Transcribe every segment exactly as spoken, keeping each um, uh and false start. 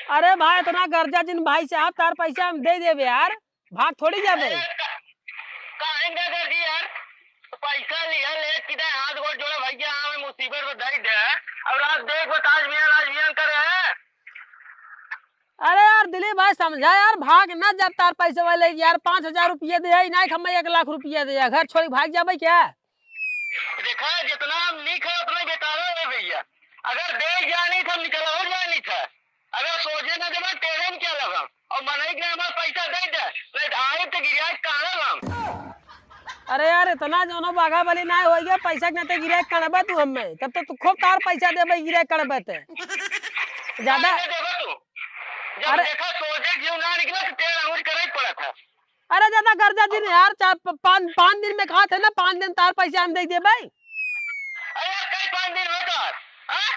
अरे भाई, इतना गर्जा जिन भाई साहब, तार पैसा हम दे देबे यार, भाग थोड़ी जाबे। अरे का-, काहे ना गर्जी यार, पैसा लिया ले, किधर हाथ गोड़ जोड़े भैया, हमें मुसीबत में दे दे, और आज देख वो ताज मियां, राज मियां करे है। अरे यार दिलीप भाई, समझा यार, भाग ना जब तार पैसे वाले यार, पाँच हजार रुपये दे आई, ना हम एक लाख रुपये दे, घर छोड़ी भाग जाबे क्या? देखा, जितना हम नीक है, उतना ही बेकार है भैया। अगर दे जानी था, निकल हो जानी था। अगर सोझे ना देबा, टेढ़े में क्या लगा? और मनई के हमारा पैसा दे दे, नहीं तो आए तो गिरिया के काढ़ब हम। अरे यार, इतना जौनो बाघा बली ना होई गया, पैसा के नाते गिरिया के काढ़बा तू हमें, तब तो तू खूब तार पैसा देबे गिरिया के काढ़बे ते। ज्यादा काहे देबा तू? जब अरे देखा सोझे घिउ ना निकला तो टेढ़ अंगुर करे ही पड़ा था। अरे ज्यादा गर्जा जिन यार, चार प-, पाँच, पाँच दिन में कहा थे ना, पाँच दिन तार पैसा हम दे देबे। अरे यार, कई पाँच दिन होता, हाँ?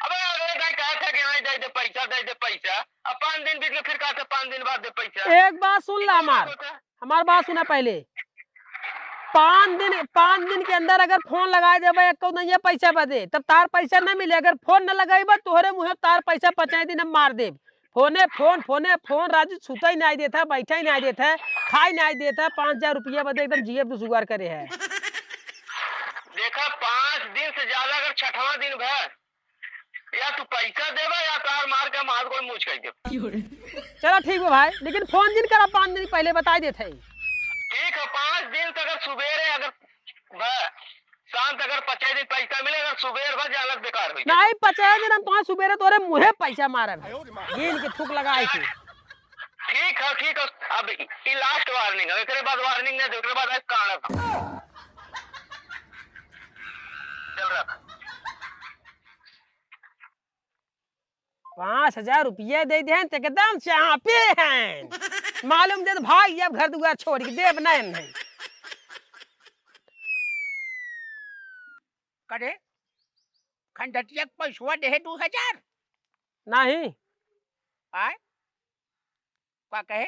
अबे अगले दिन कहा था कि नहीं दे दे पैसा, दे दे पैसा, अब पाँच दिन बीत गए, फिर कहा था पाँच दिन बाद दे पैसा। एक बात सुन ला हमार, हमार बात सुना पहले। पाँच दिन, पाँच दिन के अंदर अगर फोन लगाए देबे एको नहीं है पैसा बदे, तब तार पैसा न मिले। अगर फोन न लगाइबे, तोहरे मुँहे तार पैसा पचाई दिन हम मार देब। फोने फोन, फोने फोन, राजू सुतई नाई देत है, बैठई नाई देत है, खाई नाई देत है, पाँच हजार रुपया बदे एकदम जियब दुसुगार करे है। देखा, पाँच दिन से ज्यादा अगर छठवां दिन भर, या तू पैसा देबा या तार मार के हम हाथ गोड़ मूछ कर देब। चला ठीक बा भाई, लेकिन फोन जिन करा, पाँच दिन पहले बताई देत है। ठीक है, पाँच दिन से अगर सुबेरे अगर ब-, शाम तक अगर पचास दिन पैसा मिले, अगर सुबेर भर जानत बेकार हो जाए। नहीं, पचास दिन हम तुम्हारे सुबेरे तोरे मुँहे पैसा मारब। गिन के थूक लगाए के। ठीक है, ठीक है, अब ई last warning है, एकरे बाद warning नहीं दे, एकरे बाद आज काढ़ब। चल रख। पाँच हजार रुपया दे देहेन त एकदम चापे हैं। मालूम दे तो भाग जाब घर दुआर छोड़ के, देब नहीं, नहीं। करे, खंडटिया के पैसवा देहे दू हजार? नहीं। आय? का कहे?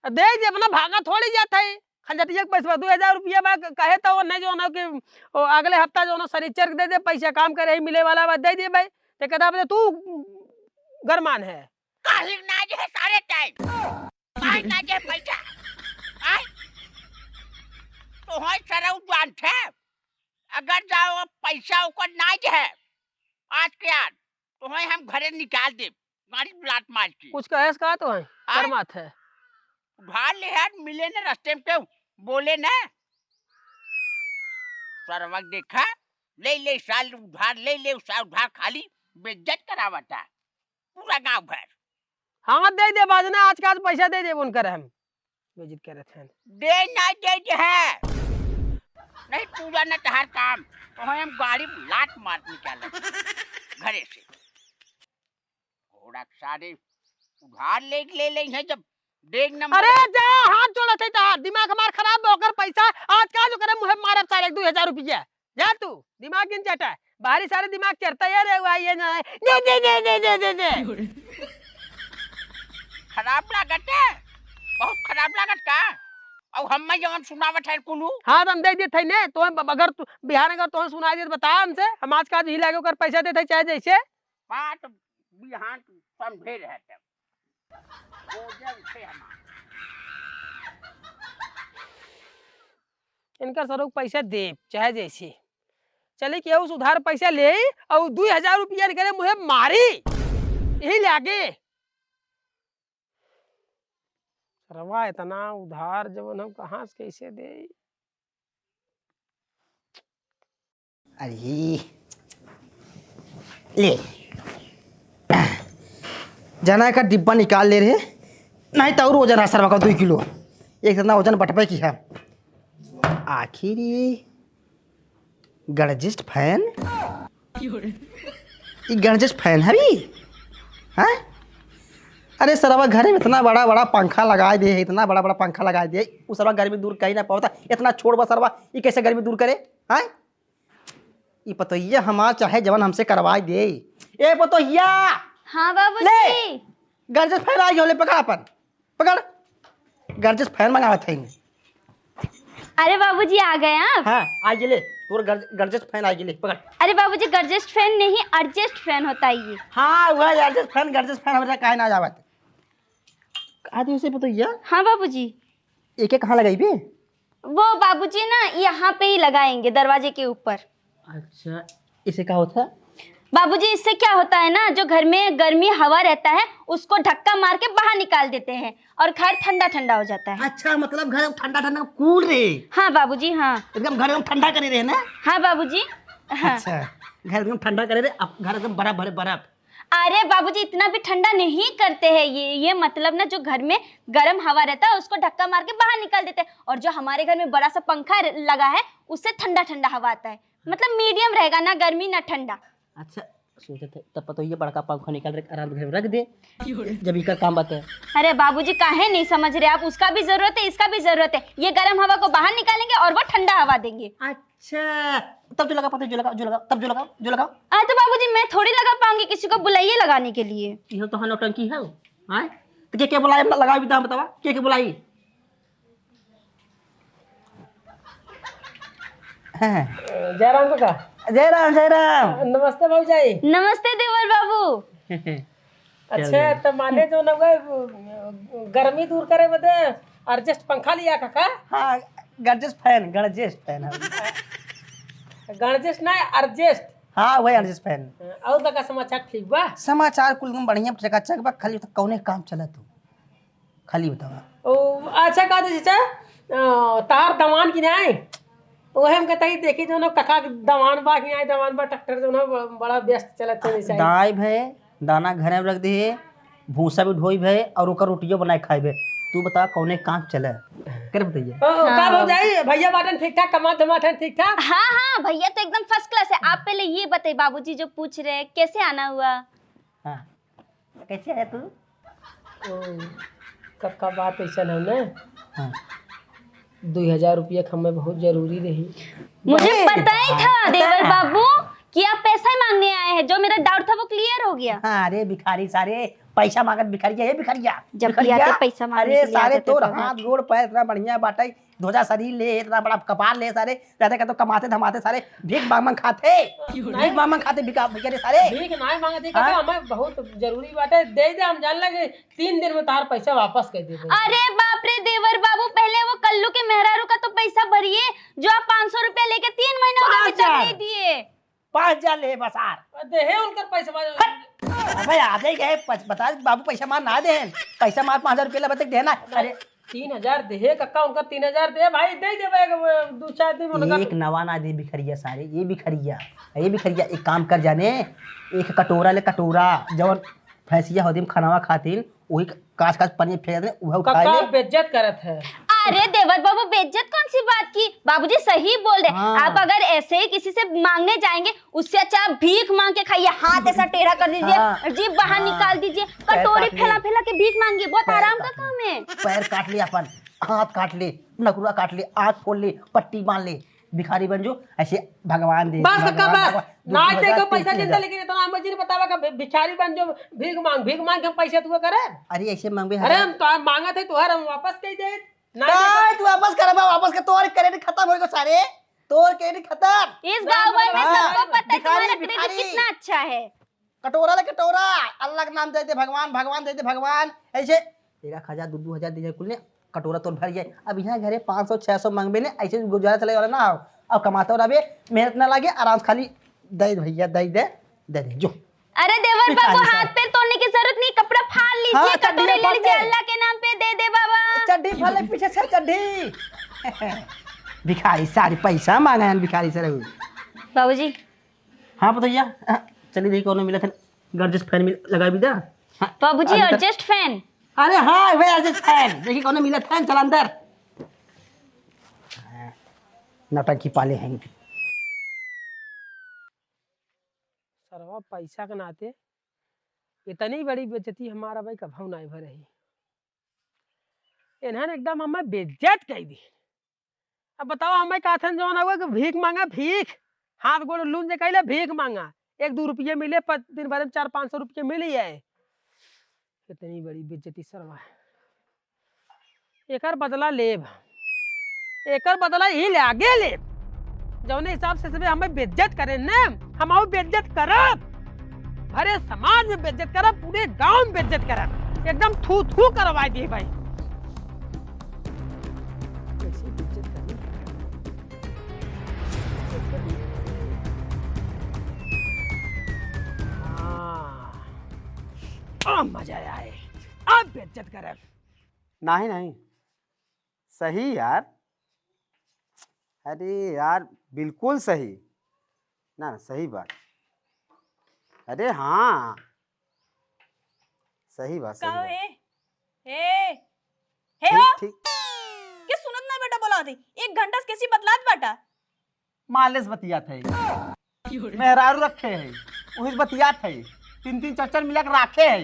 दे दे, अपना भागा थोड़ी जात है। खंजटिया के पैसवा दू हजार रुपया बा, क-, कहे तो वो नहीं जो ना कि वो अगले हफ्ता जो ना सनीचर के दे दे पैसा, काम करे ही मिले वाला बा, दे दे भाई। ते कहता बे तू गरमान है। काहे ना जे सारे टाइम? काहे ना जे पैसा? आय? तो होय सरऊ जानत है, अगर जाओ पैसा ओकर ना जे है, आज के आज, तो होय हम घरे निकाल देब। गाड़ी लात मार के। कुछ कहेस का तो है? आय? शर्मात है। उधार ले है, मिले न रस्ते में केहू, बोले न। सरवा देखा, ले ले साल उधार, ले ले साल उधार, खाली बेइज्जत करावता। पूरा गाँव भर। हाँ, दे दे बाजना, आज का आज पैसा दे दे उनकर हम। बेइज्जत करत हैं। दे ना दे दे है। नहीं पूरा न तहार काम। तो हम गाड़ी लात मार निकाल घरे से। घोड़ा के सारे उधार ले, ले, ले हैं जब देख न अरे मरे। जा, हाथ जोड़त है तहार, दिमाग हमार खराब बा, ओकर पैसा आज का जो करे मुँहे मारब सारे दू हजार रुपया। जा तू, दिमाग जिन चटा, बाहरी सारे दिमाग चरता है रे, हुआ ये ना है। दे, दे, दे, दे, दे, दे, दे। खराब लागत है, बहुत खराब लागत का? और हम में जवन सुनावत है कुलू। हाँ, तो हम दे देत है ने, तो हम अगर तू बिहान अगर तोहन सुनाई देत बता हमसे, हम आज का आज ही लागे ओकर पैसा देत है चाहे जैसे। हाँ, तो बिहान तू समझे रहे तब। वो जब से हमार। इनकर सरों के पैसा देब, चाहे जैसे। चली केहू से उधार पैसा लेई और दुई हजार रुपया इनकरे मुँहे मारी। यही लागे। सरवा इतना उधार जवन हम कहाँ से कैसे देई? अरे, ले। जना का डिब्बा निकाल ले रहे, नहीं तो और वजन है सरवा का दुई किलो। एक इतना वजन बटपे की है। आखिर ये गणजिस्ट फैन? ये गणजिस्ट फैन है भी? हैं? अरे सरवा, घरे में इतना बड़ा बड़ा पंखा लगाए दे है, इतना बड़ा बड़ा पंखा लगाए दे, उ सरवा गर्मी दूर कहीं ना पावता, इतना छोट बा सरवा, ये कैसे गर्मी दूर करे? हैं? ई पतोहिया हमार चाहे जवन हमसे करवाई दे। ए पतोहिया! हाँ बाबूजी। ले! गरजत फैन आई हो, ले पकड़ अपन। पकड़। गरजत फैन मंगावत है इन्हें। अरे बाबूजी, आ गए आप? हाँ, आ ये ले। तोर गर-, गर्जेस्ट फैन आइगी, ले, पकड़। अरे बाबूजी, गर्जेस्ट फैन नहीं, अर्जेस्ट फैन होता है ये। हाँ, वह अर्जेस्ट फैन, गर्जेस्ट फैन हमरा काहे ना आवत। आज उसे पता है? हाँ बाबूजी। एके कहाँ लगाइबे? वो बाबूजी ना यहाँ पे ही लगाएंगे, दरवाजे के ऊपर। अच्छा, इसे का होता है? बाबूजी, इससे क्या होता है ना, जो घर में गर्मी हवा रहता है, उसको धक्का मार के बाहर निकाल देते हैं और घर ठंडा ठंडा हो जाता है। अच्छा, मतलब घर ठंडा ठंडा, कूल रहे। हाँ बाबूजी, हाँ। एकदम घर एकदम ठंडा करे रहे ना? हाँ बाबूजी, हाँ। अच्छा, घर एकदम ठंडा करे रहे, अब घर एकदम बर्फ भरे, बर्फ। अरे बाबूजी, इतना भी ठंडा नहीं करते हैं ये। ये मतलब ना, जो घर में गर्म हवा रहता है, उसको धक्का मार के बाहर निकाल देते हैं, और जो हमारे घर में बड़ा सा पंखा र-, लगा है, उससे ठंडा ठंडा हवा आता है। मतलब मीडियम रहेगा, ना गर्मी ना ठंडा। अच्छा, सोचत है तब पता ये बड़का पंखा निकाल रख, आराम घर में रख दे, जब इका काम बता। अरे बाबूजी, काहे नहीं समझ रहे आप? उसका भी जरूरत है, इसका भी जरूरत है। ये गर्म हवा को बाहर निकालेंगे और वो ठंडा हवा देंगे। अच्छा, तब जो लगा, पता जो लगा, जो लगा, तब जो लगा, जो लगा। अरे तो बाबूजी, मैं थोड़ी लगा पाऊंगी, किसी को बुलाइए लगाने के लिए। यह तो हाँ नौटंकी है, हाँ? तो के के बुलाई, हम लगा भी दाम बतावा, के के बुलाई? हाँ। जय राम काका। जय राम, जय राम। नमस्ते भौजाई। नमस्ते देवर बाबू। अच्छा, तो माने जो ना वो गर्मी दूर करे बदे अर्जेस्ट पंखा लिया काका? हाँ, गर्जेस्ट फैन, गर्जेस्ट फैन है। गर्जेस्ट ना, अर्जेस्ट। हाँ, वही अर्जेस्ट फैन। और काका समाचार ठीक बा? समाचार कुल एकदम बढ़िया, चकाचक बा, खाली तो कौने काम चला तू? खाली बतावा। ओ, अच्छा, का दे चाचा, अ, तार दवान की नाई? ओहे हम कहता ही देखी जो ना कका दवान बा कि नाई दवान बा, ट्रैक्टर जो ना ब-, बड़ा व्यस्त चलत है जैसे ही। दाई भे, दाना घरे में रख दे, भूसा भी ढोई भे और ओकर रोटियो बनाए खाए भे। तू बता कौने काम चले? कर बताइए। ओ, ओ, हाँ, का बाबू। भौजाई, भैया बाटन ठीक ठाक, कमा धमा ठन ठीक ठाक? हाँ, हाँ, भैया तो एकदम फर्स्ट क्लास है। आप पहले ये बताइए, बाबूजी जो पूछ रहे हैं, कैसे आना हुआ? हाँ। कैसे है तू? ओ, कक्का, बात ऐसा है ना, हाँ। दुई हजार रुपया के हमें बहुत जरूरी रही। मुझे बहुत पता ही था, पता देवर है। बाबू, कि आप पैसा ही मांगने आए हैं। जो मेरा डाउट था, वो क्लियर हो गया। हाँ, अरे भिखारी सारे, पैसा मांगत भिखारिया, ये भिखारिया, जब भिखारिया। किया तो पैसा मांगने अरे के लिए सारे, आता था तोर कहाँ? हाथ गोड़ पैर इतना बढ़िया बाटे, ध्वजा शरीर ले, इतना बड़ा कपार ले सारे, रहते का तो कमाते धमाते सारे भीख मांग मांग खाते, भीख मांग मांग खाते, भिखा-, भिखारी सारे। भीख नाय मांगते, हाँ? कहते हमें बहुत जरूरी बाटे, दे दे, हम जान लगे तीन दिन में तार पैसा वापस कर देबे। अरे बाप रे देवर बाबू, पहले वो कल्लू के मेहरारू का तो पैसा भरिए, जो आप पाँच सौ रुपया लेके तीन महीना हो गया, अभी तक पाँच हजार। नहीं दिए। पाँच हजार ले बसार। देहे उनकर पैसा। हट। अबे आ जाए गए, पच-, बता बाबू, पैसा मार ना देहन, पैसा मार पाँच हजार रुपया ले बतक देना। अरे तीन हजार देहे कक्का, उनका तीन हजार दे भाई, दे देबे एक, दो चार दिन उनका। एक नवा ना दे भिखरिया सारे, ये भिखरिया, ये भिखरिया, एक काम कर जाने, एक कटोरा ले, कटोरा, जवन भैंसिया होदी में खनावा खातिन, वही कांच कांच पनिया फेंक दे, उहे उठा कक्का ले। बेइज्जत करत है। अरे देवर बाबू, बेइज्जत कौन सी बात की? बाबूजी सही बोल रहे। हाँ। आप अगर ऐसे ही किसी से मांगने जाएंगे, उससे अच्छा आप भीख मांग के खाइए, हाथ ऐसा टेढ़ा कर लीजिए, हाँ। जीभ बाहर हाँ। निकाल दीजिए, पैर कटोरी काट ले। फैला फैला के भीख मांगिए, बहुत पैर आराम का काट ले। काम है। पैर काट ले अपन, हाथ काट ले, नकुरा काट ले, आँख फोड़ ले, पट्टी बांध ले, भिखारी बन जो, ऐसे भगवान दे, बस भगवान, कब बस? भगवान, दो ना तीन दे हजार को पैसा तीस चिंता, हजार। लेकिन इतना मर्जी नहीं बतावा का भि-, भिखारी बन जो, भीख मांग, भीख मांग के हम पैसे तुआ करे। अरे ऐसे मांगबे अरे हजार। हम तो मांगत है तुहार, हम वापस कह दे। ना का दे तू वापस करबा, वापस के तोर क्रेडिट खत्म होइगो सारे, तोर क्रेडिट खत्म। इस गांव भर में हाँ, सबको पता है भिखारी, तुम्हारा क्रेडिट भिखारी। कितना अच्छा है। कटोरा ले कटोरा, अल्लाह के नाम दे दे भगवान, भगवान दे दे भगवान, ऐसे एक एक हजार, दो दो हजार दे दे कुल ने, कटोरा तोर भर जाए। अब यहाँ घरे पाँच सौ छह सौ मांगबे ने, ऐसे गुजारा चले वाला ना हो। अब कमाता रहबे, मेहनत ना लागे, आराम से खाली दे दे भैया, दे दे, दे दे, जो। अरे देवर भिखारी बाबू, सारे। हाथ पैर तोड़ने की जरूरत नहीं, कपड़ा फाड़ लीजिए, हाँ, चड्डी कटोरे में ले फाड़ लीजिए, दे। अल्लाह के नाम पे दे दे बाबा। चड्डी फाड़ ले, पीछे से चड्डी। भिखारी सारे पैसा मांगा है, भिखारी सारे। बाबूजी। हाँ, बताइए। हाँ, चलिए, देखिए, कौनो मिला था, गर्जेस्ट फैन मिल-, लगा भी दा। हाँ, बाबूजी, अभी तक अर्जेस्ट फैन। अरे हाँ, वह अर्जेस्ट फैन। देखिए, कौनो मिला था, चल अंदर। नौटंकी पाले हैं। सरवा पैसा के नाते इतनी बड़ी बेइज्जती हमारा भाई कभऊ नाई भर रही। इन्हन एकदम हमें बेइज्जत कइ दी। अब बताओ, हमें कहथन जौन हुआ कि भीख मांगा, भीख। हाथ गोड़ लून जे कहले, भीख मांगा। एक दो रुपये मिले, प-, दिन भर में चार पाँच सौ रुपये मिल ही जाए। कितनी बड़ी बेइज्जती सरवा है। एकर बदला लेब। एकर बदला ही ले, आगे लेब। जौने हिसाब से सबे हमें बेइज्जत करे न, हम और बेइज्जत करब, भरे समाज में बेइज्जत करब, पूरे गांव में बेइज्जत करब, एकदम थू थू करवाए दिए भाई। कैसे बेइज्जत करनी? हाँ, अब मजा आए, अब बेइज्जत करब। नहीं, नहीं, सही यार। अरे यार, बिल्कुल सही। ना, ना, सही बात। अरे हाँ, सही बात, सही का हो बात। ए? ए, हे ठीक, हो? ठीक। के सुनत ना बेटा, बोला होती। एक घंटा से कैसी बतलात बाटा? मालिस बतियात है। मेहरारू रखे है, उहिस बतियात है। तीन तीन चार चार मिला के राखे है।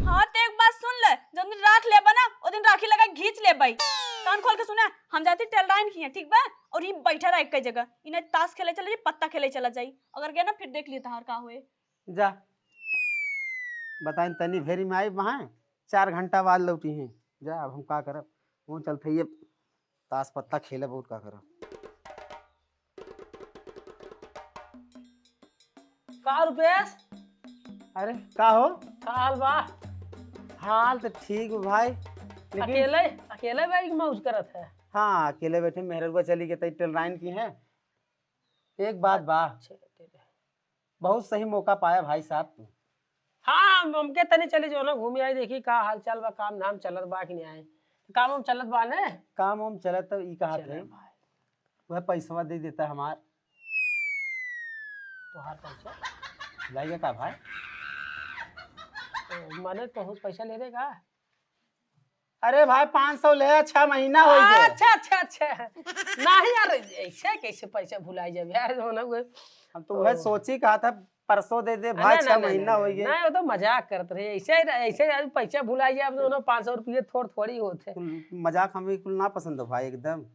हाँ, तो एक बात सुन ले, जब दिन राख लेबा ना, ओ दिन राखी लगा के घींच लेबा। कान खोल के सुना, हम जाती टेलराइन की है, ठीक बा? और ये बैठा रहा एक जगह, इन्हें ताश खेले चला जाई, पत्ता खेले चला जाई। अगर गया ना, फिर देख लिए तहार का हुए। जा, बताइन तनी भेरी में आई वहाँ, चार घंटा बाद लौटी हैं। जा, अब हम का करब, वो चलते ये ताश पत्ता खेले बहुत का करब। का रुपेश? अरे, का हो? का हाल बा? हाल तो ठीक बा भाई, लेकिन अकेले, अकेले बैठ के मौज करत है? हाँ, अकेले बैठे, मेहररुआ चली गई तई टेलराइन की है। एक बात बा, अच्छा, दे दे। बहुत सही मौका पाया भाई साहब तू। हाँ, हम, हमके तनी चली जो ना घूमी आई, देखी का हाल चाल बा, काम धाम चलत बा कि नहीं आए? काम हम चलत बा ने? काम हम चलत तो ई कहा चले थे, भाई। वह पैसवा दे देता हमार। तोहार पैसा? भुलाइगा का भाई? तो माने तो पैसा ले देगा? अरे भाई, पाँच सौ ले, छह महीना हो गया। अच्छा, अच्छा, अच्छा। नहीं यार, ऐसे कैसे पैसा भुलाई जाबे यार, जो ना वो हम तो वह ओ। सोची कहा था, परसों दे दे अरे भाई, ना, छह ना, महीना ना, हो ना, गया। ना, वो तो मजाक करत रहे। ऐसे, ऐसे यार पैसा भुलाई जाए, अब जो ना पाँच सौ रुपये थोड़ थोड़ी होते। कुल मजाक हमें कुल ना पसंद हो भाई एकदम।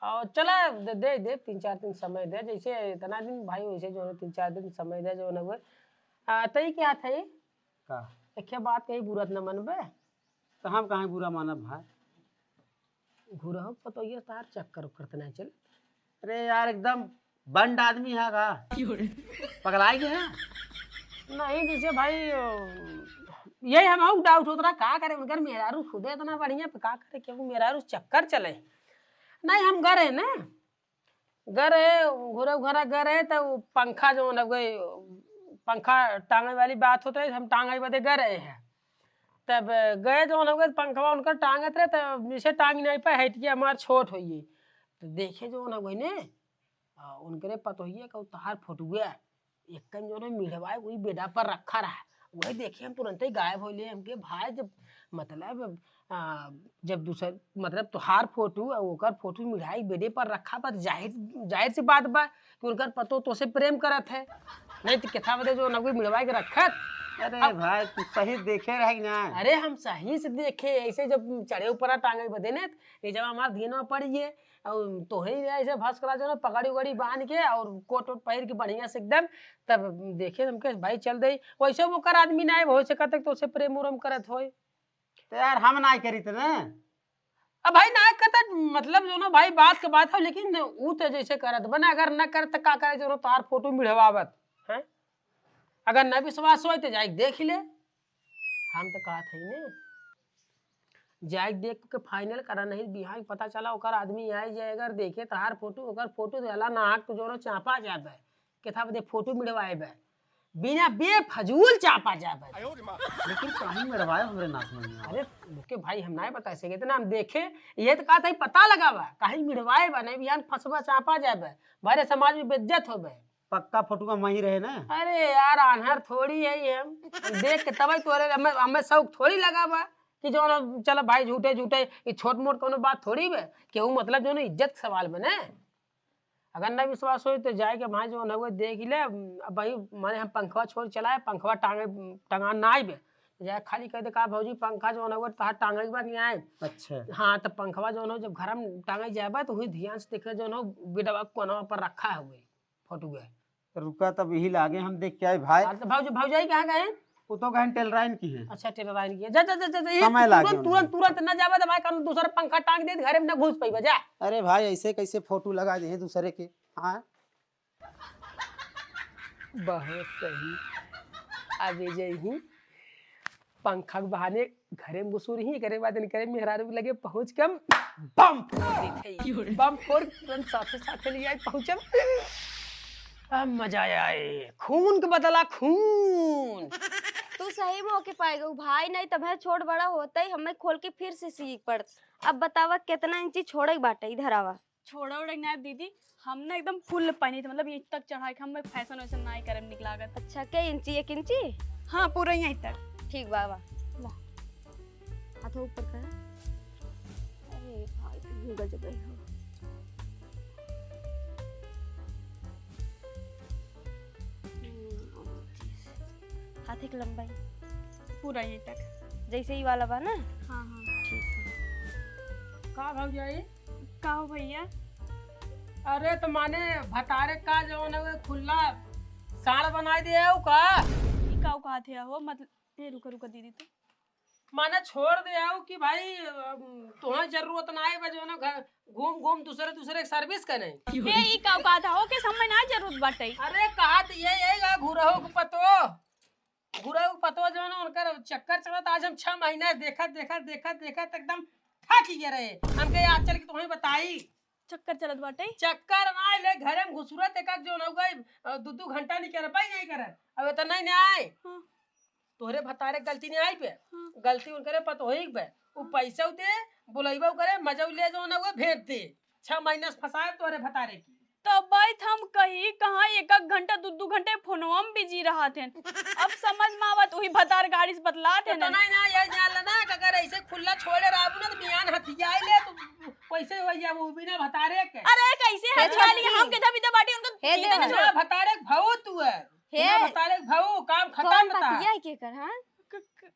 और चला दे, दे, दे, तीन चार दिन समय दे, जैसे इतना दिन भाई, वैसे जो है तीन चार दिन समय दे, जो ना वो। आ, तई क्या था ये? का? एक बात कही, बुरा त न मनबे। तो हम काहे बुरा मानब भाई? घुरहु पतोहिया तार चक्कर उक्कर त नहीं चल। अरे यार, एकदम बंड आदमी है का? क्यों रे? पगलाई गए हैं? नहीं, जैसे भाई, अ, यही हम डाउट होत रहा, का करे उनकर मेहरारू खुदे इतना बढ़िया, का करे कि वो मेहरारू चक्कर चले। नहीं, हम गए रहे ना, गए रहे, घुरे घुरा गए रहे, त वो पंखा जो लग गए, पंखा टांगे वाली बात होत रही, हम टांगे बदे गए रहे हैं। तब गए जो लग गए, पंखवा उनकर टांगत रहे, तब जैसे टांग नहीं पाए, हट के हमार छोट होइए। तो देखे जो लग गए ने, आ, उनकरे पतोहिए का तहार फोटुआ, एक कन जो ने मिढ़वाए, वही बेडा पर रखा रहा। वही देखे हम तुरंते ही गायब होइले। हमके भाई, जब, मतलब, आ, जब दूसर, मतलब, तोहार फोटो और ओकर फोटो मिढ़ाई बेडे पर रखा बा, जाहिर, जाहिर सी बात बा कि उनकर पतो तोसे प्रेम करत है। नहीं तो केथा बदे जो नगुई मिढ़वाए के रखत। अरे अब भाई, तू सही देखे रहे कि ना? अरे, हम सही से देखे, ऐसे जब चढ़े ऊपर टांगे बदे ने, ये जब हमार धीन में पड़ी है, और तोहे ही ऐसे भस करा जो ना, पगड़ी उगड़ी बांध के और कोट वोट पहिर के बढ़िया से एकदम, तब देखे हमके भाई चल दे। वैसे वो कर आदमी ना आए, हो सकत है तोसे प्रेम उरेम करत होए। तो यार, हम ना करी थे ना। अब भाई ना करता, मतलब जो ना भाई, बात के बात है, लेकिन ऊ तो जैसे करत बना, अगर ना करत तो का करे, जो ना तार फोटो मिढ़वावत है। अगर ना विश्वास होए तो जाके देख ले। हम तो कहत हई ने, जाके देख के फाइनल करा, नहीं बिहान पता चला ओकर आदमी आए जाए, अगर देखे तहार फोटो, ओकर फोटो देला ना आँख तो जोनो चापा जाबे, केथा बदे फोटो मिलवाए बे, बिना बेफजूल चापा जाबे। लेकिन काहे मिलवाए हमरे नाक में नहीं आवे? अरे रुके भाई, हम नहीं बता सके, इतना हम देखे, ये तो कहत हई पता लगावा, काहे मिलवाए बा, नहीं बिहान फंसबा चापा जाबे, भरे समाज में बेइज्जत होबे। पक्का फोटुआ वहीं रहे ना? अरे यार, आन्हर थोड़ी है हम। हम देख के तबे तोरे, हमें, हमें शौक थोड़ी लगा बा कि जो ना, चल भाई, झूठे, झूठे, ये छोट मोट कोनो बात थोड़ी बे। केहू मतलब जो ना इज्जत के सवाल बने। अगर ना विश्वास होई तो जाए के वहाँ जो ना हुए देख ले। अब भाई, माने हम पंखवा छोड़ चलाए, पंखवा टांगे, टंगा ना आइबे। जाए खाली कह दे, "का भौजी, पंखा जो ना हुए तहार टांगे के बा कि आए?" अच्छा। हाँ, तो पंखवा जो ना जब घर में टांगे जाबे तो वही ध्यान से देखे जो ना बेडवा कोनवा पर रखा हुए। फट गए। रुका, तब यही लागे हम देख के आए भाई। अरे तो भौज-, भौजाई कहाँ गए? वो तो गहन टेलराइन की है। अच्छा, टेलराइन की है। जा, जा, जा, जा, जा, ये समय लागे तुरंत, उनमें। तुरंत, तुरंत ना जावे तो भाई, कल दूसरा पंखा टांग दे, घरे में ना घुस पाइबा, जा। अरे भाई, ऐसे कैसे फोटो लगा दे हैं दूसरे के? हाँ, बहुत सही। अब जइहीं पंखा के बहाने घरे में घुसुरहीं, एकरे बाद इनकरे मेहरारू के लगे पहुँच के हम बम फोड़ देते हैं। बम फोड़ के तुरंत साथे साथे ले आए पहुँचब। अब मजा आए, खून के बदला खून। तू सही में होके पाएगा भाई, नहीं तब है छोट बड़ा होता ही हमें खोल के फिर से सीख पड़त। अब बतावा कितना इंची छोड़े के बाटे, इधर आवा। छोड़ा उड़ा ना दीदी, हम ना एकदम फुल पहनी थे, मतलब यहीं तक चढ़ाई के, हम फैशन वैशन ना ही करे में निक लागत। अच्छा, के इंची, एक इंची? हाँ, पूरा यहीं तक। ठीक बा, बा। ला। हाथ ऊपर कर। अरे भाई, तू गजब है हो। हम्म, हाथ एक लंबाई। पूरा यहीं तक। जैसे ही वाला बा ना? हाँ, हाँ। ठीक है। का भौजाई? का हो भैया? अरे तो माने भतारे का जवन है खुल्ला साड़ बनाई दे हो का? ई का कहत है हो? मतलब, ए, रुका, रुका दीदी, तो माने छोड़ दे हो कि भाई, अम, तुहां जरूरत ना है बा जवन घर घूम घूम दूसरे दूसरे के सर्विस करे। ए, ई का कहत हो कि समय ना जरूरत बाटे? अरे कहा तो ये, ये घुरहू के पतो गुरु पतवा जवन उनकर चक्कर चलत, आज हम छह महीना से देखत, देखत, देखत, देखत एकदम थक ही गए रहे। हमके आज चल के तुम्हें बताई। चक्कर चलत बाटे? चक्कर ना आइले, घरे में घुसुरत एक एक जवन हो गई, अ, दू दू घंटा नहीं कर पाई, नहीं करे। अब इतना ही नहीं आए। हाँ। तोहरे भतारे के गलती नहीं आई पे। हाँ। गलती उनकरे पतोही के बे। उ हाँ। पैसा दे, बुलाइबा करे, मजा ले जवन हो गए, भेज दे। छह महीना से फंसाए तोहरे भतारे की। तब बात हम कही, कहाँ एक एक घंटा, दू दू घंटे फोनवा में बिजी रहत हैं। अब समझ में आवत, वही भतार गाड़ी से बतलात है तो ना। नहीं ना, ये जान लेना कि अगर ऐसे खुला छोड़े रहबू ना, तो बिहान हथियाई ले, तो कैसे हो जाबू बिना भतारे के? अरे, कैसे हे हथियाई ली? छोटी। हम किधर भी तो बाटी, उनको हे सीधे देवर। नहीं ना, भतारे के भाऊ तू है। हे। ना भतारे के भाऊ, काम खत्म कौन बता। बतिया है केकर, हाँ? क-, क-,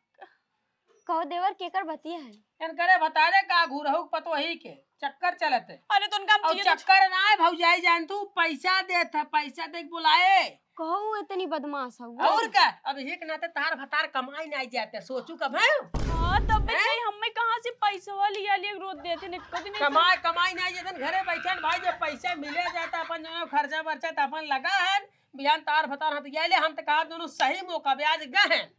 कहो देवर, केकर बतिया है? इनकरे भतारे का घुरहू के पतोही के चक्कर चलत है। अरे तो उनका हम और जिए तो चक्कर ना है भौजाई जान तू, पैसा देत है, पैसा दे के बुलाए। कहो इतनी बदमाश है वो। और का? अब एक नाते तार भतार कमाई नहीं जाते, सोचू कब है? हाँ, तब भी हैं? कहीं हमें कहाँ से पैसवा लिया लिया रोज देते ने, कभी नहीं कमाई, कमाई नहीं जाते, घरे बैठे न भाई, जब पैसा मिले जाता अपन जौन खर्चा बर्चा त अपन लगा है, बिहान तार भतार हाथ गया ले, हम तो कहा दोनों सही मौका ब्याज गए हैं।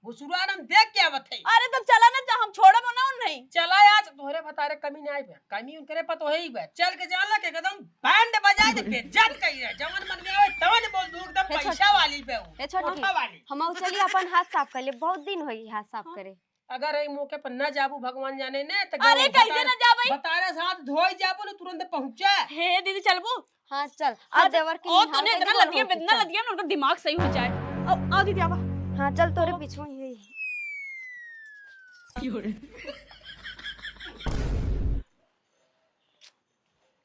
घुसुरान हम देख के आवत है। अरे तब चला ना, हम छोड़ब ना, नहीं। चला आज तोहरे भतारे कमी नहीं आइबे, कमी उनकरे पतोही बे। चल के जान ला के एकदम बैंड बजाए दे, बेइज्जत कही रहे। जवन मन में आवे तवन बोल दू, एकदम हे छोट-, पैसा वाली बे हो, हे छोटकी, धोखा वाली। हम चली अपन हाथ साफ कर ले, बहुत दिन होई हाथ साफ हाँ। करे। अगर ई मौके पर ना जाबू भगवान जाने ने, तो अरे गाँव कैसे भतार-, ना जाबे? भतारे साथ धोई जाबू ना, तुरंत पहुँचे। हे दीदी चलबू? हाँ, चल। आ, आज देवर के ओ, निहार तूने के इतना गोड़ लतिया, होके इतना चल। लतिया ना, उनका दिमाग सही हो जाए। आओ, आओ दीदी, आवा। हाँ, चल, तोरे पीछे ही है।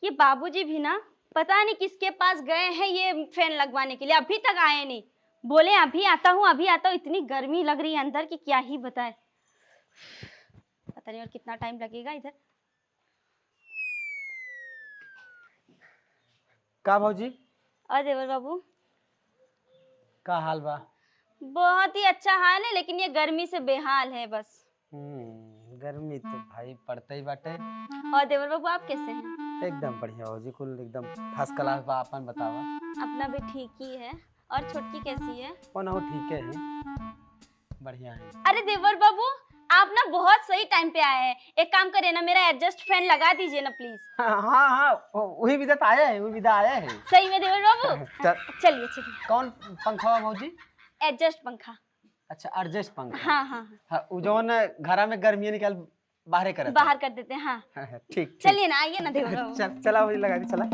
ये बाबूजी भी ना, पता नहीं किसके पास गए हैं ये फैन लगवाने के लिए, अभी तक आए नहीं। बोले, "अभी आता हूँ, अभी आता हूँ।" इतनी गर्मी लग रही है अंदर कि क्या ही बताए। पता नहीं और कितना टाइम लगेगा इधर। का भौजी? और देवर बाबू? का हाल बा? बहुत ही अच्छा हाल है, लेकिन ये गर्मी से बेहाल है बस। हम्म, गर्मी तो भाई पड़ते ही बाटे। और देवर बाबू, आप कैसे हैं? एकदम बढ़िया भौजी, कुल एकदम first class बा। अपन बतावा। अपना भी ठीक ही है। और छोटकी कैसी है? ओनहु ठीक है, बढ़िया है। अरे देवर बाबू, आप ना बहुत सही टाइम पे आए हैं। एक काम करिए ना, मेरा एग्जॉस्ट फैन लगा दीजिए ना प्लीज। हाँ, हाँ, हाँ, वो-, वही विदा तो आया है, वही विदा आया है। सही में देवर बाबू? चल। चलिए, चलिए। कौन पंखा बा भौजी? एग्जॉस्ट पंखा। अच्छा, एग्जॉस्ट पंखा। हाँ, हाँ, हाँ। हाँ, वो जौन घरा में गर्मियाँ निकाल बाहरे करत बाहर है। कर देते हैं, हाँ। हाँ, हाँ, ठीक, ठीक। चलिए ना, आइए ना देवर बाबू। चल, चला वही लगा दी, चला।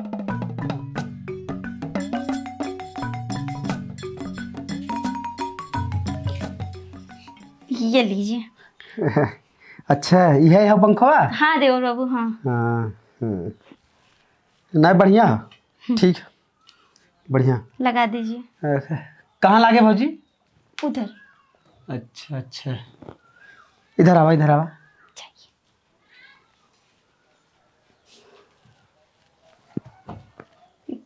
ये लीजिए। अच्छा, यह है पंखवा? हाँ देवर बाबू, हाँ। हाँ, हम्म। नहीं, बढ़िया। हम्म। ठीक, बढ़िया। लगा दीजिए। अच्छा, कहाँ लागे भौजी? उधर। अच्छा, अच्छा। इधर आवा, इधर आवा। चाहिए।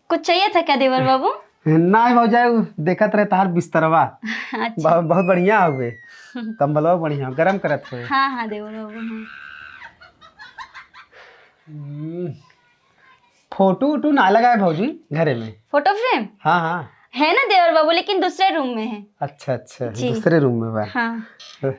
कुछ चाहिए था क्या देवर बाबू? नहीं भौजाई, उ देखत रहे तहार बिस्तरवा। अच्छा। ब-, बहुत बढ़िया हुए। कंबलवा बढ़िया, गरम करत हुए। हाँ, हाँ, देवर बाबू, हाँ। हम्म। फोटो वोटो ना लगाए भौजी घरे में। Photo frame? हाँ, हाँ। है ना देवर बाबू, लेकिन दूसरे रूम में है। अच्छा, अच्छा, जी। दूसरे रूम में बा। हाँ।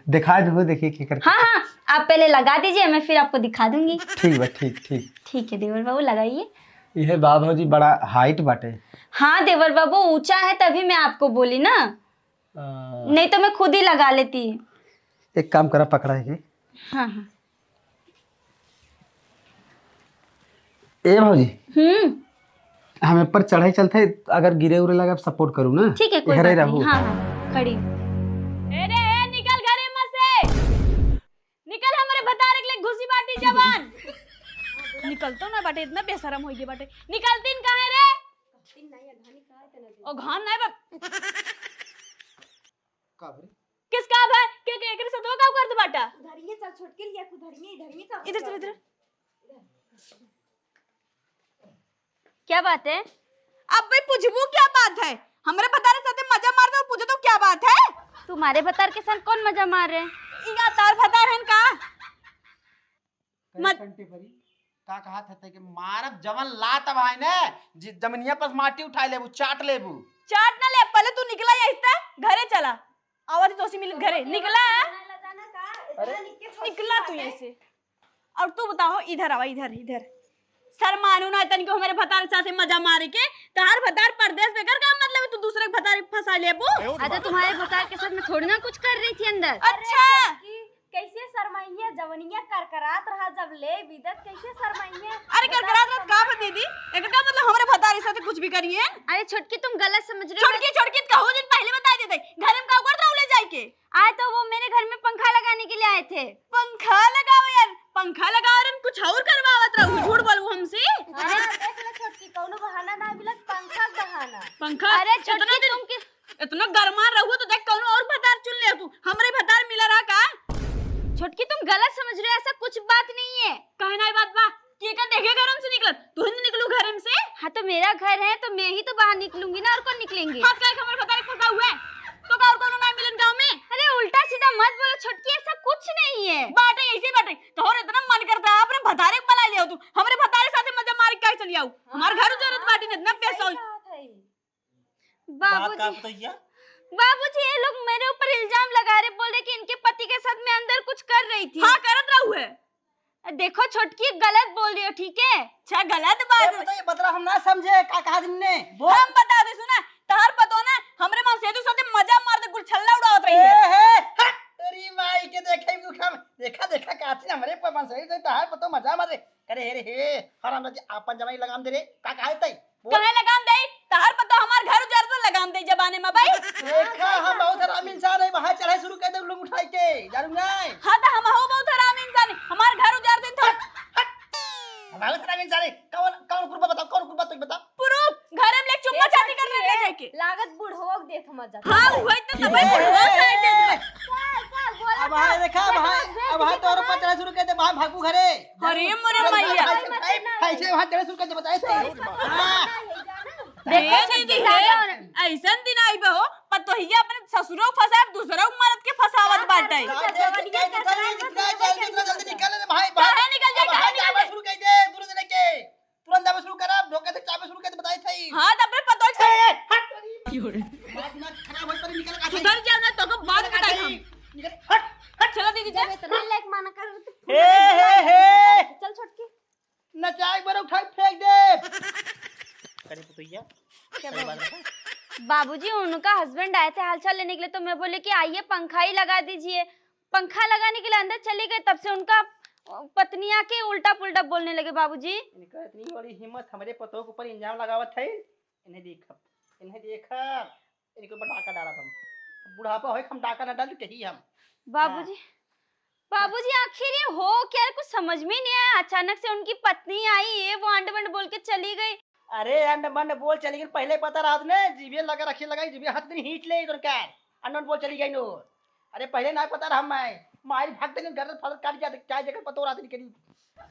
दिखा दो, देखिए की करके। हाँ, हाँ, आप पहले लगा दीजिए, मैं फिर आपको दिखा दूंगी। ठीक बा, ठीक, ठीक। ठीक है देवर बाबू, लगाइए। यह बा भौजी बड़ा हाइट बाटे। हाँ देवर बाबू, ऊंचा है तभी मैं आपको बोली ना, आ। नहीं तो मैं खुद ही लगा लेती। एक काम करा, पकड़ा है कि? हाँ, हाँ। ए भौजी, हम्म। हम ऊपर चढ़ाई चलते, अगर गिरे उरे लगा, सपोर्ट करू ना। ठीक है, कोई घरे बात नहीं। रहू। हाँ, हाँ, खड़ी हूँ। ए रे, ए, निकल घरे में से। निकल, हमरे भतारे के लिए घुसी बाटी जवान। निकल तो ना बाटे, इतना बेशरम होई गई बाटे। निकल, तीन कहाँ है रे? ओ घान नहीं बा। का भरे? किस का भा? के, के, एकरे साथ वो का करत बाटा? उधरिये चल, छोटकी लिया, उधरिये, इधरिये चल। इधर चल, इधर। क्या बात है? अब भाई पूछबू क्या बात है? हमरे भतारे साथे मजा मार दो, पूछो तो क्या बात है? तुम्हारे भतार के साथ कौन मजा मार रहे? इया तार भतार हन का? कई मत- घंटे भरी का कहा था ते के मारब जवन लात भाई ने, जि-, जमिनिया पर माटी उठा लेबू, चाट लेबू। चाट ना ले, पहले तू निकला यहीं से, घरे चला। आवत ही तोसी मिलत घरे, निकला। अरे। निकला तू यहीं से। और तू बताओ, इधर आवा, इधर, इधर। शर्मानू ना तनिको हमरे भतार के साथे मजा मारे के। तहार भतार परदेस में कर का मतलब है, तू दूसरे के भतार के फंसा लेबू? अच्छा, तुम्हारे भतार के साथ मैं थोड़ी ना कुछ कर रही थी अंदर। अच्छा। अरे, कैसे शर्माइए, जवनिया करकरात रहा जब ले बिदत, कैसे शर्माइए? अरे करकरात रहा का बा दीदी? एकर का मतलब हमरे भतारी साथे कुछ भी करिए? अरे छोटकी, तुम गलत समझ रहे हो। छोटकी, छोटकी कहू जिन पहले बता देते। घर में का उगड़ रहा ले जाए के? आए तो वो मेरे घर में पंखा लगाने के लिए आए थे। पंखा लगाओ यार, पंखा लगाओ यार, कुछ और करवावत रहू, झूठ बोलू हमसे। हाँ, देख ले छोटकी, कौनो बहाना ना मिलत, पंखा के बहाना। पंखा? अरे छोटकी, इतना दिन तुम किस इतना गरमान रहू तो देख कौनो और भतार चुन ले तू। हमरे भतार मिला रहा का? छोटकी तुम गलत समझ रहे हो, ऐसा कुछ बात नहीं है। काहे नाहीं बात बा? के का देखे घर से निकलत? तू ही निकलू घर से? हाँ तो मेरा घर है तो मैं ही तो बाहर निकलूंगी ना, और कौन निकलेंगे? हाथ काहे हमरे भतार के फंसा हुआ है? तो का और कौनो नाहीं मिलन गाँव में? अरे उल्टा सीधा मत बोलो छोटकी, ऐसा कुछ नहीं है। बाटे ऐसे बाटे। तोहर इतना मन करता है अपने भतारे के बुला ले तू। हमरे भतारे साथे मजा मारे का चली आऊ। हमार घर उजारत बाटी ने इतना पैसा होई। बात का बाबूजी, बताइया? बाबूजी, ये लोग मेरे ऊपर इल्जाम लगा रहे, बोल रहे कि इनके पति के साथ मैं अंदर कुछ कर रही थी। हाँ, करत रहू है। देखो छोटकी, गलत बोल रही हो, ठीक है? अच्छा, गलत बात। ए, बताइए, बतला, हम ना समझे, का कहा तुमने? बोल। हम बता दे, सुना, तहार पतो ना, हमरे मन से तू सोचे मजा मार दे, गुलछल्ला उड़ावत रही है। ए, हे, हट, तेरी माई के देखे भी दुखा में। देखा, देखा, काची हमरे पर मन से तहार पतो मजा मार दे। अरे, हे रे, हे, हरामजादी, आपन जमाई लगाम दे रे, का कहा तई? बोल। काहे लगाम देई? तहार पतो हमार घर उजाड़ तो लगाम देई जबाने में भाई। देखा, हम बहुत हरामी इंसान है, वहाँ चढ़ाई शुरू कर दे, लोग उठाई के, जानू नहीं? हाँ, तो हम हो बहुत हरामी इंसान है, हमार घर उजाड़ दे तो। हट, हट। हम बहुत हरामी इंसान है, कौन, कौन कुरुप बताओ, कौन कुरुप बताओ, बताओ। पुरुप, घर में ले चुम्मा चाटी कर ले जाके। लागत बूढ़ हो गए थे मजा। हाँ, वही तो तबे बूढ़ हो गए थे। अब हाँ देखा, अब हाँ, अब हाँ तोर पर चढ़ाई शुरू कर दे, वहाँ भागू घरे। अरे मोरे मैया। ऐसे वहाँ चढ़े शुरू कर दे, बताए थे। हाँ। देखो ए दीदी, छोटकी, हे, ऐसन दिन आई बा हो, पतोहिया अपने ससुरो फंसाए, दूसरो मर्द के फंसावत बाटे। जितना जल्दी, जितना जल्दी निकल ले भाई, भाई। काहे निकल जाए, अब काहे भाई निकल जाए? शुरू कर दे, दूर से लेके। तुरंत जावे शुरू करा, धोखे से चाबे शुरू कर दे, बताए थे। हाँ, तब रे पतोह ए, ए, हट। बात ना खराब हो, पर निकल का सुधर जाओ ना, तो को बात निकल बताई का हम। निकल, हट, हट। चलो दीदी, जब चल। इतना लायक माना कर, तो ए, हे, हे। चल छोटकी। नचाई बरे उठाई फेंक दे। करे पतोहिया, क्या सही बोल बात रहा। बाबूजी, उनका हस्बैंड आए थे हालचाल लेने के लिए, तो मैं बोले कि आइए, पंखा ही लगा दीजिए। पंखा लगाने के लिए अंदर चली गई, तब से उनका, अ, पत्नी आके उल्टा पुल्टा बोलने लगे बाबूजी। इनका इतनी बड़ी हिम्मत, हमरे पतोह के ऊपर इल्जाम लगावत है। इन्हें देखब, इन्हें देखब, इनके ऊपर डाका डालब हम। बुढ़ापा होए, हम डाका ना डाल, कही हम। बाबूजी, हाँ। बाबूजी, आखिर ये हो क्या? कुछ समझ में ही नहीं आया। अचानक से उनकी पत्नी आई, ये वो अंड बंड बोल के चली गई। अरे, अंड बंड बोल चली गई, पहले पता रहत ने, जीभे लगा रखी लगाई, जीभे हाथ दिन हींच ले इधर का। अंड बंड बोल चली गई नो। अरे, पहले ना पता रहा मैं, मारी भाग दिन गर्दन फाड़ काट जाते, क्या जगह पता रहत नहीं करी।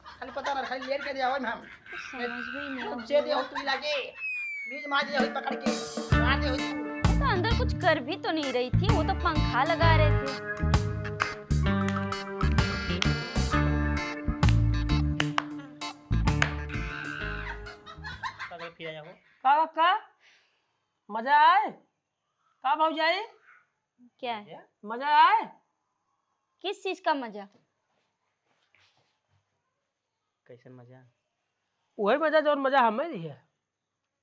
खाली पता ना, खाली लेट के दिया हो हम। कुछ समझ में ही नहीं आ रहा। दे हो तू लागे, बीज मार दे हो पकड़ के, मार दे हो। तो अंदर कुछ कर भी तो नहीं रही थी, वो तो पंखा लगा रहे थे। का, का? मजा आए? का भौजाई? क्या है? मजा आए? किस चीज का मजा? कैसन मजा? वही मजा, जौन मजा हमें दिहे।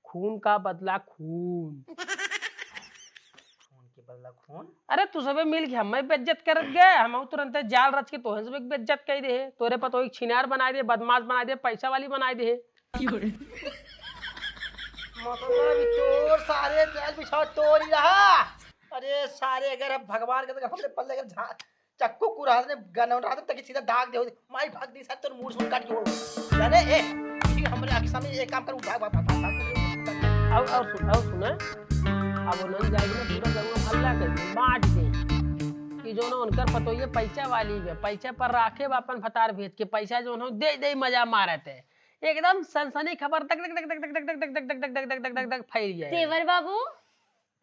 खून का बदला खून। खून के बदला खून? अरे, तू सबे मिल के हमें बेइज्जत करत गए, हम तुरंते जाल रच के तोहन सबे बेइज्जत कर दे। तोरे पतोही के छिनार बनाए दे, बदमाश बनाए दे, पैसा वाली बनाए दे। मतलब, तोर सारे जाल बिछावा तोरी रहा। अरे सारे, अगर अब भगवान के, तो हमरे पल्ले अगर झा-, चक्कू कुराद ने गन उड़ा दे, तकी सीधा दाग दे, माई भाग दी सारे, तोर मूड़ सूड़ काट के हो। जाने, ए, ठीक हमरे आँख के सामने एक काम करूँ, भाग, भाग, भाग, भाग, भाग। अब, अब सुन, अब सुना, अब उन्होंने जाएगी ना, पूरा जंगल हल्ला कर दे, बांट दे। कि जो ना उनकर पतोहिए पैसा वाली है, पैसा पर राखे बा अपन भतार भेज के, पैसा जो उन्होंने दे दे मजा मारत है। एकदम सनसनी खबर, दक, दक, दक, दक, फैल जाए। देवर बाबू,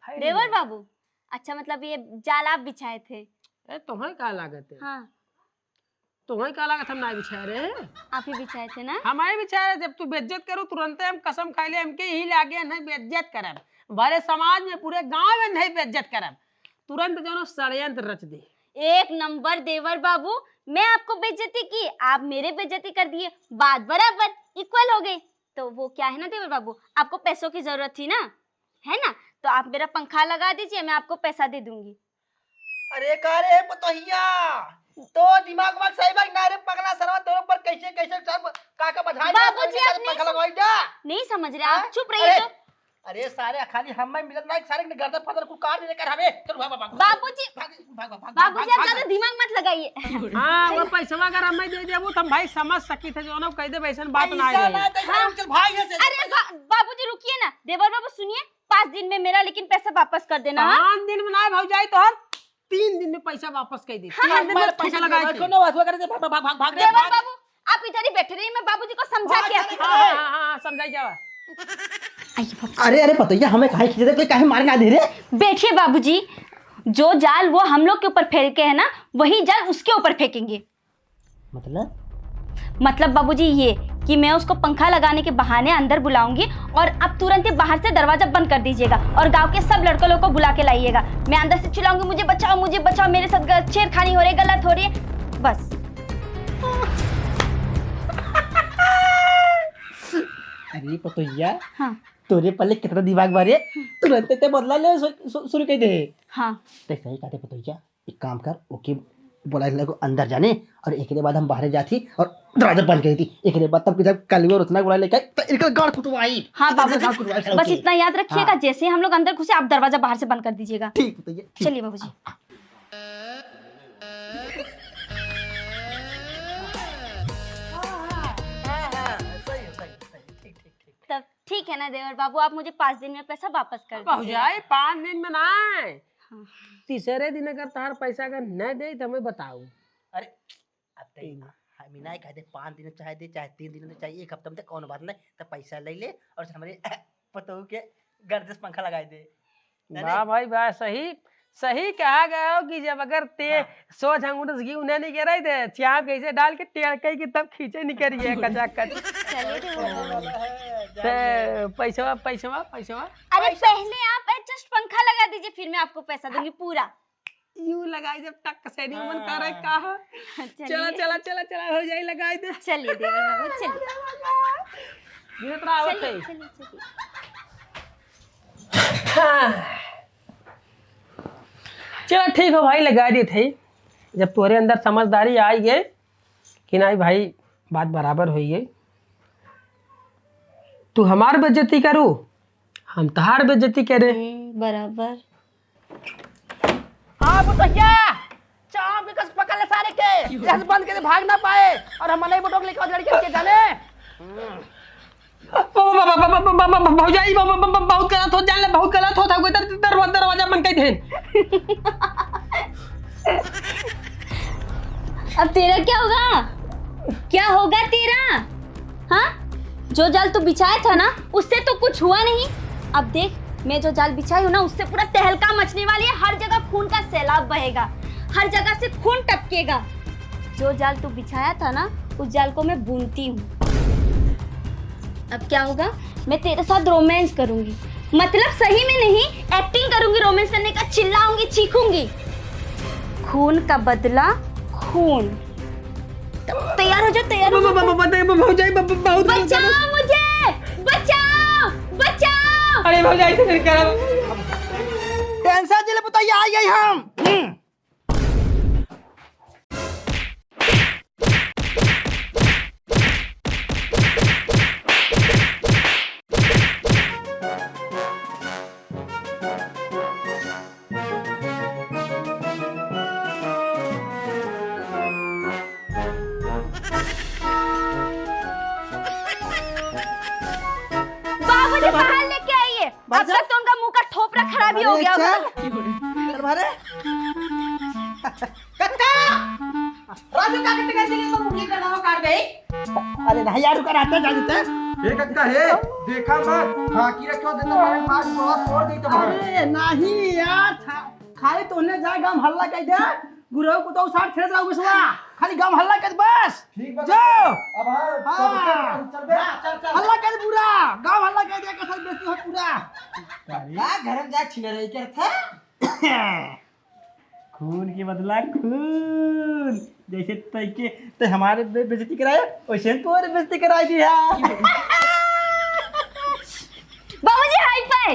फैल देवर जाए। बाबू, अच्छा, मतलब, ये जाल आप बिछाए थे? ए, तुम्हें का लागत है? हाँ। तुम्हें का लागत हम ना बिछाए रहे? आप ही बिछाए थे ना? हम ही बिछाए रहे। जब तू बेइज्जत करो, तुरंते हम कसम खाए ले, हमके यही लागे, नहीं बेइज्जत करब। भरे समाज में, पूरे गांव में नहीं बेइज्जत करब। तुरंत जो ना षड्यंत्र रच दे। एक नंबर देवर बाबू, मैं आपको बेइज्जती की, आप मेरे बेइज्जती कर दिए, बात बराबर, equal हो गई। तो वो क्या है ना देवर बाबू, आपको पैसों की जरूरत थी ना, है ना, तो आप मेरा पंखा लगा दीजिए, मैं आपको पैसा दे दूंगी। अरे का रे पतोहिया, तो दिमाग वाग सही बा कि ना रे पगला सरवा, तोर ऊपर कैसे कैसे सब का का बधाई दे, बाबूजी, कैसे आप नहीं पंखा सम-, लगवाई दे। नहीं समझ रहे आप, हाँ? चुप रहिए अरे, तो। अरे सारे खाली हम में मिलत ना, सारे ने गर्दन फर्दन कुल काट दे कर हमें। चल भाग, भाग, भाग, भाग। बाबूजी, भाग, भाग, भाग, भाग, बाबूजी, भाग, आप भाग। ज्यादा दिमाग मत लगाइए। हाँ, वो पैसवा अगर हमें दे देबू, तो हम भाई समझ सकी थे, जो ना कह दे, वैसन बात ना पैसा रहे। ना दे, हाँ। चल भाग यहाँ से। अरे बा-, बाबूजी रुकिए ना, देवर बाबू सुनिए, पाँच दिन में मेरा लेकिन पैसा वापस कर देना, हाँ? पाँच दिन में ना भौजाई, तोहर तीन दिन में पैसा वापस कर दे। हाँ, तीन दिन में हमारे पैसा पैसा लगा के। कोनो बात हुआ करे, भाग, भाग, भाग, भाग रे, देवर भाग। बाबू, आप इधर ही बैठे रहिए, मैं बाबूजी को समझा भाग के आती हूँ। हाँ, हाँ, हाँ, समझाई क्या बा? अरे, अरे, पतोहिया, हमें काहे खींचे थे? कोई काहे मारे ना दे रे? बैठिए बाबूजी, जो जाल वो हम लोग के ऊपर फेंके है ना, वही जाल उसके ऊपर फेंकेंगे। मतलब? मतलब बाबूजी ये कि मैं उसको पंखा लगाने के बहाने अंदर बुलाऊंगी और आप तुरंत ही बाहर से दरवाजा बंद कर दीजिएगा और गांव के सब लड़कों लोगों को बुला के लाइएगा। मैं अंदर से चिल्लाऊंगी, "मुझे बचाओ, मुझे बचाओ, मेरे साथ ग-, छेड़खानी हो रही है, गलत हो रही है।" बस। अरे पतोहिया, हाँ। तोरे पल्ले कितना दिमाग बा रे, तुरंत ते बदला ले सु-, सु-, शुरू कर दे। हाँ। ते सही कहते पतोहिया, एक काम कर, ओके बोला इन लोग को अंदर जाने, और एकरे बाद हम बाहरे जाती और दरवाजा बंद कर देती। एकरे बाद तब किधर कलवे और उतना बोला लेके, तो इनका गाड़ कुटवाई। हाँ, इनका बाबूजी, गाड़ कुटवाई, बस ओके। इतना याद रखिएगा, हाँ। जैसे ही हम लोग अंदर घुसे, आप दरवाजा बाहर से बंद कर दीजिएगा। ठीक, तो ये, ठीक। चलिए बाबूजी। हाँ, हाँ, हाँ, सही, सही, सही, ठीक, ठीक, ठीक। तब ठीक है ना देवर बाबू, आप मुझे पाँच दिन में पैसा वापस कर दीजिएगा। भौजाई, पाँच दिन में ना, हाँ। तीसरे दिन अगर तहार पैसा अगर न दे, तो हमें बताऊ। अरे, अब तो तीन। हम ही नहीं कहते, पाँच दिन चाहे दे, चाहे तीन दिन दे, चाहे एक हफ्ता में दे, कौनो बात नहीं। तो पैसा ले ले और हमरे पतोहू के गर्दे से पंखा लगाई दे। नहीं, वाह नहीं। भाई वाह, सही, सही कहा गया हो कि जब अगर ते हाँ। सोच अंगूठे से घी उन्हें नहीं गिराई दे, चाप कैसे डाल के टेढ़ कई के तब खींचे निकल गया कचाकच। चलिए तो। ते पैसवा, पैसवा, पैसवा। अरे पैसा। पहले आप adjust पंखा लगा दीजिए, फिर मैं आपको पैसा दूंगी पूरा। यूं लगाई जब टक से नहीं मन करे हाँ। का हो। चलिए। चला, चला, चला, चला, हो जाई, लगाई दे। चलिए देवर बाबू, चलिए। गिरत रहा आवत चलिए, है। चलिए, चलिए। हाँ। चला ठीक हो भाई, लगा देत है। जब तोहरे अंदर समझदारी आई गए कि नहीं भाई, बात बराबर होई गई, तू हमार बेइज्जती करू, हम तहार बेइज्जती करे। हम्म, बराबर। आ, बुढ़िया, चाप के कस पकड़ ले सारे के। यहाँ से बंद के भाग ना पाए। और हम नहीं बुटोक लेके और लड़के के जाने। ब-, ब-, ब-, भौजाई, ब-, ब-, ब-, ब-, बहुत गलत हो, जान ले, बहुत गलत हो था, कोई दर-, दरवा-, दरवाजा बंद कर दे। अब तेरा क्या होगा? क्या होगा तेरा? हाँ? जो जाल तू बिछाया था ना, उससे तो कुछ हुआ नहीं। अब देख, मैं जो जाल बिछाई हूँ ना, उससे पूरा तहलका मचने वाली है, हर जगह खून का सैलाब बहेगा, हर जगह से खून टपकेगा। जो जाल तू बिछाया था ना, उस जाल को मैं बुनती हूँ। अब क्या होगा? मैं तेरे साथ रोमांस करूंगी, मतलब सही में नहीं, एक्टिंग करूंगी रोमांस करने का, चिल्लाऊंगी, चीखूंगी। खून का बदला खून। तैयार हो जा, तैयार हो जा। ब- ब- ब- ब- भौजाई, ब- ब- बहुत बचाओ मुझे, बचाओ, बचाओ। अरे भौजाई, से फिर क्या? टेंशन जिले बताइए, आ गए हम। हम्म। बाबूजी, बाहर लेके आइए। अब तक तो उनका मुंह का ठोपरा खराब ही हो गया होगा। चल बाहर। कक्का! राजू का कितने दिन में मुंह का नवा काट गई? अरे नहीं यार, रुका रहता जा देते। ए कक्का हे, देखा मत, ढाकी रखे हो, देता मारे मार बड़ा तोड़ देते बाहर। अरे नहीं यार, खा-, खाली तोहने जा गांव हल्ला कह दे, गुरु को तो साथ खेलत रहो बिसवा, खाली गांव हल्ला कर बस। ठीक बा। जो। अब हाँ, हाँ। चल बे। हाँ, चल, चल। हल्ला कर पूरा, गांव हल्ला कर दे, कसर बेइज्जती हो पूरा। का घर में जा छिन रही कर था? खून के बदला खून। जैसे तैके ते हमारे बे-, बेइज्जती कराए, वैसे तोरे बेइज्जती कराई दिया। बाबूजी, हाई फाई।